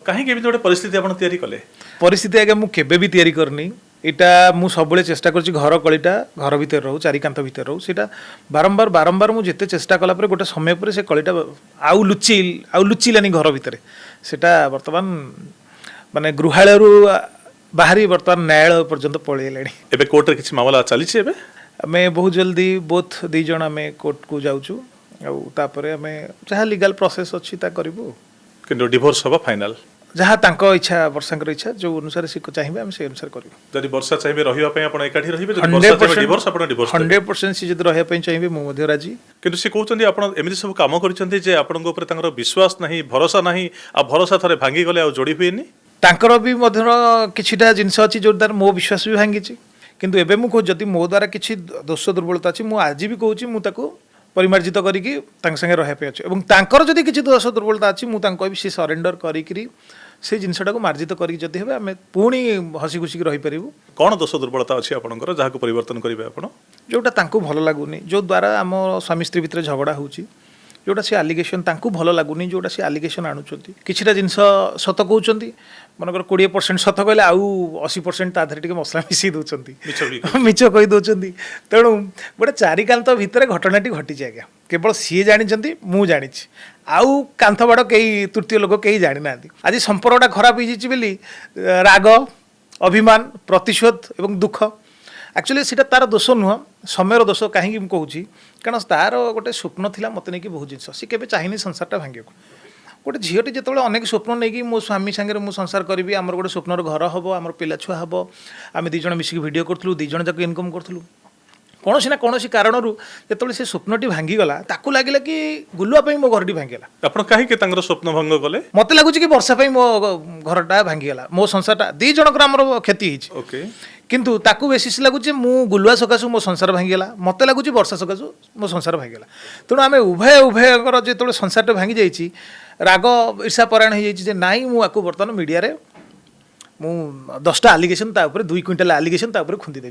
କାହିଁକି ଏମିତି ଗୋଟେ ପରିସ୍ଥିତି ଆପଣ ତିଆରି କଲେ? ପରିସ୍ଥିତି ଆଜ୍ଞା ମୁଁ କେବେ ବି ତିଆରି କରିନି। ଏଇଟା ମୁଁ ସବୁବେଳେ ଚେଷ୍ଟା କରୁଛି ଘର କଳିଟା ଘର ଭିତରେ ରହୁ, ଚାରି କାନ୍ଥ ଭିତରେ ରହୁ। ସେଇଟା ବାରମ୍ବାର ବାରମ୍ବାର ମୁଁ ଯେତେ ଚେଷ୍ଟା କଲା ପରେ ଗୋଟେ ସମୟ ପରେ ସେ କଳିଟା ଆଉ ଲୁଚିଲାନି ଘର ଭିତରେ। ସେଇଟା ବର୍ତ୍ତମାନ ମାନେ ଗୃହାଳୟରୁ ବାହାରି ବର୍ତ୍ତମାନ ନ୍ୟାୟାଳୟ ପର୍ଯ୍ୟନ୍ତ ପଳେଇଲାଣି। ଏବେ କୋର୍ଟରେ କିଛି ମାମଲା ଚାଲିଛି ଏବେ? ଆମେ ବହୁତ ଜଲ୍ଦି ବୋଥ୍ ଦୁଇ ଜଣ ଆମେ କୋର୍ଟକୁ ଯାଉଛୁ, ଆଉ ତାପରେ ଆମେ ଯାହା ଲିଗାଲ ପ୍ରୋସେସ୍ ଅଛି ତା କରିବୁ। କିନ୍ତୁ ଡିଭୋର୍ସ ହବ ଫାଇନାଲ? ଯାହା ତାଙ୍କ ଇଚ୍ଛା, ବର୍ଷାଙ୍କର ଇଚ୍ଛା, ଯେଉଁ ଅନୁସାରେ ସେ ଚାହିଁବେ ଆମେ ସେଇ ଅନୁସାରେ କରିବୁ। ଯଦି ବର୍ଷା ଚାହିଁବେ ରହିବା ପାଇଁ, ଆପଣ ଏକାଠି ରହିବେ? ଯଦି ବର୍ଷା ଚାହିଁବେ ଡିଭୋର୍ସ, ଆପଣ ଡିଭୋର୍ସ? 100%। ସେ ଯଦି ରହିବା ପାଇଁ ଚାହିଁବେ, ମୁଁ ମଧ୍ୟ ରାଜି। କିନ୍ତୁ ସେ କହୁଛନ୍ତି ଆପଣ ଏମିତି ସବୁ କାମ କରିଛନ୍ତି ଯେ ଆପଣଙ୍କ ଉପରେ ତାଙ୍କର ବିଶ୍ୱାସ ନାହିଁ, ଭରସା ନାହିଁ, ଆଉ ଭରସା ଥରେ ଭାଙ୍ଗିଗଲେ ଆଉ ଯୋଡ଼ି ହୁଏନି। ତାଙ୍କର ବି ମଧ୍ୟ କିଛିଟା ଜିନିଷ ଅଛି ଯେଉଁ ଦ୍ୱାରା ମୋ ବିଶ୍ୱାସ ବି ଭାଙ୍ଗିଛି। କିନ୍ତୁ ଏବେ ମୁଁ କହୁଛି, ଯଦି ମୋ ଦ୍ୱାରା କିଛି ଦୋଷ ଦୁର୍ବଳତା ଅଛି, ମୁଁ ଆଜି ବି କହୁଛି, ମୁଁ ତାକୁ ପରିମାର୍ଜିତ କରିକି ତାଙ୍କ ସାଙ୍ଗେ ରହିବା ପାଇଁ ଅଛି। ଏବଂ ତାଙ୍କର ଯଦି କିଛି ଦୋଷ ଦୁର୍ବଳତା ଅଛି, ମୁଁ ତାଙ୍କୁ କହିବି ସେ ସରେଣ୍ଡର କରିକିରି ସେଇ ଜିନିଷଟାକୁ ମାର୍ଜିତ କରିକି ଯଦି ହେବେ, ଆମେ ପୁଣି ହସି ଖୁସିକି ରହିପାରିବୁ। କ'ଣ ଦୋଷ ଦୁର୍ବଳତା ଅଛି ଆପଣଙ୍କର ଯାହାକୁ ପରିବର୍ତ୍ତନ କରିବେ ଆପଣ? ଯେଉଁଟା ତାଙ୍କୁ ଭଲ ଲାଗୁନି, ଯେଉଁ ଦ୍ୱାରା ଆମ ସ୍ୱାମୀ ସ୍ତ୍ରୀ ଭିତରେ ଝଗଡ଼ା ହେଉଛି, ଯେଉଁଟା ସେ ଆଲିଗେସନ୍ ତାଙ୍କୁ ଭଲ ଲାଗୁନି, ଯେଉଁଟା ସେ ଆଲିଗେସନ୍ ଆଣୁଛନ୍ତି। କିଛିଟା ଜିନିଷ ସତ କହୁଛନ୍ତି। ମନେକର 20% ସତ କହିଲେ ଆଉ 80% ତା ଦେହରେ ଟିକେ ମସଲା ମିଶାଇ ଦେଉଛନ୍ତି। ମିଛ ବି। ମିଛ କହି ଦେଉଛନ୍ତି। ତେଣୁ ଗୋଟେ ଚାରିକାନ୍ଥ ଭିତରେ ଘଟଣାଟି ଘଟିଛି ଆଜ୍ଞା। କେବଳ ସିଏ ଜାଣିଛନ୍ତି, ମୁଁ ଜାଣିଛି, ଆଉ କାନ୍ଥ ବାଡ଼ କେହି ତୃତୀୟ ଲୋକ କେହି ଜାଣିନାହାନ୍ତି। ଆଜି ସମ୍ପର୍କଟା ଖରାପ ହେଇଯାଇଛି ବୋଲି ରାଗ, ଅଭିମାନ, ପ୍ରତିଶୋଧ ଏବଂ ଦୁଃଖ। ଆକ୍ଚୁଆଲି ସେଇଟା ତାର ଦୋଷ ନୁହଁ, ସମୟର ଦୋଷ। କାହିଁକି ମୁଁ କହୁଛି, କାରଣ ତାର ଗୋଟେ ସ୍ୱପ୍ନ ଥିଲା ମୋତେ ନେଇକି ବହୁତ ଜିନିଷ। ସେ କେବେ ଚାହିଁନି ସଂସାରଟା ଭାଙ୍ଗିବାକୁ। ଗୋଟେ ଝିଅଟି ଯେତେବେଳେ ଅନେକ ସ୍ୱପ୍ନ ନେଇକି ମୋ ସ୍ୱାମୀ ସାଙ୍ଗରେ ମୁଁ ସଂସାର କରିବି, ଆମର ଗୋଟେ ସ୍ୱପ୍ନର ଘର ହେବ, ଆମର ପିଲା ଛୁଆ ହେବ, ଆମେ ଦୁଇ ଜଣ ମିଶିକି ଭିଡ଼ିଓ କରୁଥିଲୁ, ଦୁଇ ଜଣ ଯାକ ଇନକମ୍ କରୁଥିଲୁ, କୌଣସି ନା କୌଣସି କାରଣରୁ ଯେତେବେଳେ ସେ ସ୍ୱପ୍ନଟି ଭାଙ୍ଗିଗଲା, ତାକୁ ଲାଗିଲା କି ଗୁଲୁଆ ପାଇଁ ମୋ ଘରଟି ଭାଙ୍ଗିଗଲା। ଆପଣ କାହିଁକି ତାଙ୍କର ସ୍ୱପ୍ନ ଭଙ୍ଗ କଲେ? ମୋତେ ଲାଗୁଛି କି ବର୍ଷା ପାଇଁ ମୋ ଘରଟା ଭାଙ୍ଗିଗଲା, ମୋ ସଂସାରଟା, ଦୁଇ ଜଣଙ୍କର ଆମର କ୍ଷତି ହେଇଛି। କିନ୍ତୁ ତାକୁ ବେଶୀ ଲାଗୁଛି ମୁଁ ଗୁଲୁଆ ସକାଶୁ ମୋ ସଂସାର ଭାଙ୍ଗିଗଲା। ମୋତେ ଲାଗୁଛି ବର୍ଷା ସକାଶୁ ମୋ ସଂସାର ଭାଙ୍ଗିଗଲା। ତେଣୁ ଆମେ ଉଭୟ ଉଭୟଙ୍କର ଯେତେବେଳେ ସଂସାରଟା ଭାଙ୍ଗି ଯାଇଛି, ରାଗ ଈର୍ଷା ପରାୟଣ ହେଇଯାଇଛି ଯେ ନାଇଁ, ମୁଁ ଆକୁ ବର୍ତ୍ତମାନ ମିଡ଼ିଆରେ ମୁଁ 10ଟା ଆଲିଗେସନ୍ ତା ଉପରେ, 2 କୁଇଣ୍ଟାଲ ଆଲିଗେସନ୍ ତା ଉପରେ ଖୁନ୍ଦି ଦେବି।